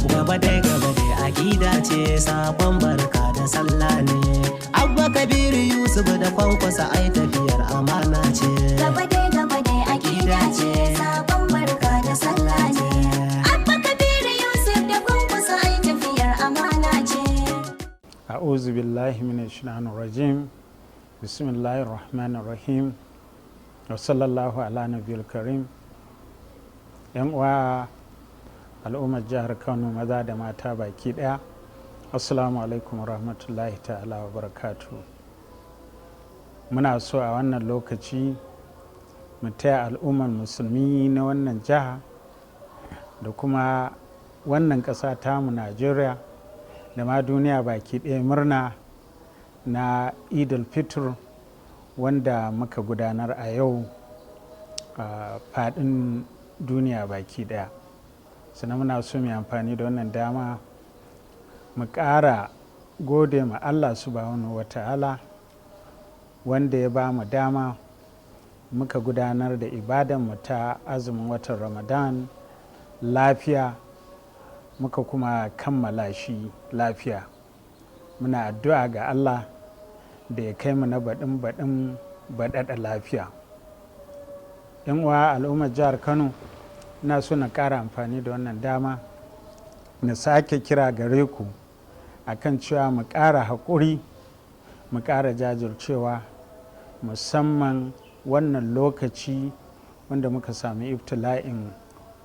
Gaba dai gaba dai akida ce, sakon barka da sallah ne. Abba Kabiru Yusuf da Kwankwasa, ai tafiyar amana ce. Gaba dai gaba dai akida ce, sabon barka da sallah ne. Abba Kabiru Yusuf da Kwankwasa, ai tafiyar amana ce. أعوذ بالله من الشيطان الرجيم، بسم الله الرحمن الرحيم، وصلى الله على نبي الكريم. Yan uwa al'ummar jihar Kano, maza da mata baki daya, assalamu alaikum rahmatullahi ta'ala wa barakatu. Muna so a wannan lokaci mu taya al'ummar musulmi na wannan jiha da kuma wannan ƙasa tamu Najeriya da ma duniya baki ɗaya murna na Idul Fitr wanda muka gudanar a yau a faɗin duniya baki ɗaya. Sannan muna so mu amfani da wannan dama mu ƙara gode ma Allah subhanahu wa ta'ala wanda ya ba mu dama muka gudanar da ibadanmu ta azumin watan Ramadan lafiya, muka kuma kammala shi lafiya. Muna addu'a ga Allah da ya kai mu na baɗin baɗin baɗaɗa lafiya. Yan uwa al'ummar jihar Kano, ina so na ƙara amfani da wannan dama na sake kira gare ku akan cewa mu ƙara haƙuri, mu ƙara jajircewa, musamman wannan lokaci wanda muka sami ibtila'in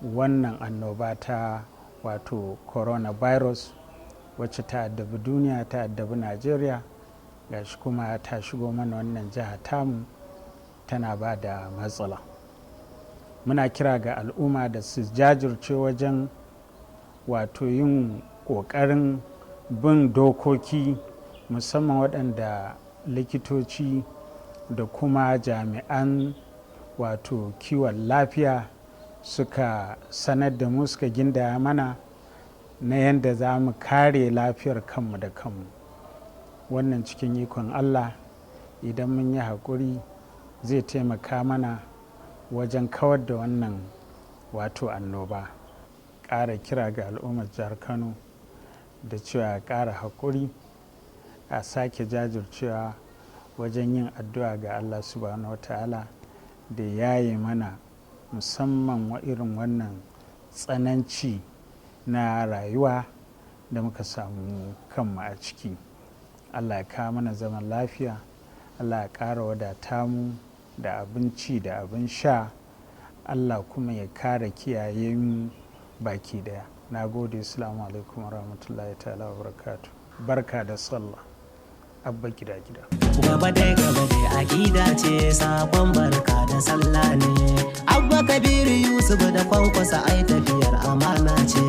wannan annoba ta wato coronavirus, wacce ta addabi duniya, ta addabi Najeriya, gashi kuma ta shigo mana wannan jiha tamu tana ba da matsala. Muna kira ga al'umma da su jajirce wajen wato yin ƙoƙarin bin dokoki, musamman waɗanda likitoci da kuma jami'an wato kiwon lafiya suka sanar da mu, suka gindaya mana na yadda za mu kare lafiyar kanmu da kanmu. Wannan cikin ikon Allah, idan mun yi haƙuri, zai taimaka mana wajen kawar da wannan wato annoba. Ƙara kira ga al'ummar jihar Kano da cewa ƙara haƙuri, a sake jajircewa wajen yin addu'a ga Allah subhanahu wata'ala da yaye mana musamman wa irin wannan tsananci na rayuwa da muka samu kanmu a ciki. Allah ya kawo mana zaman lafiya, Allah ya ƙara wadata mu da abinci da abin sha, Allah kuma ya kare kiyaye mu baki daya. Na gode. Assalamu alaikum warahmatullahi ta'ala wa barakatu. Barka da sallah. Abba gida gida. Gaba dai gaba dai akida ce, sakon barka da sallah ne. Abba Kabiru Yusuf da Kwankwasa, ai tafiyar amana ce.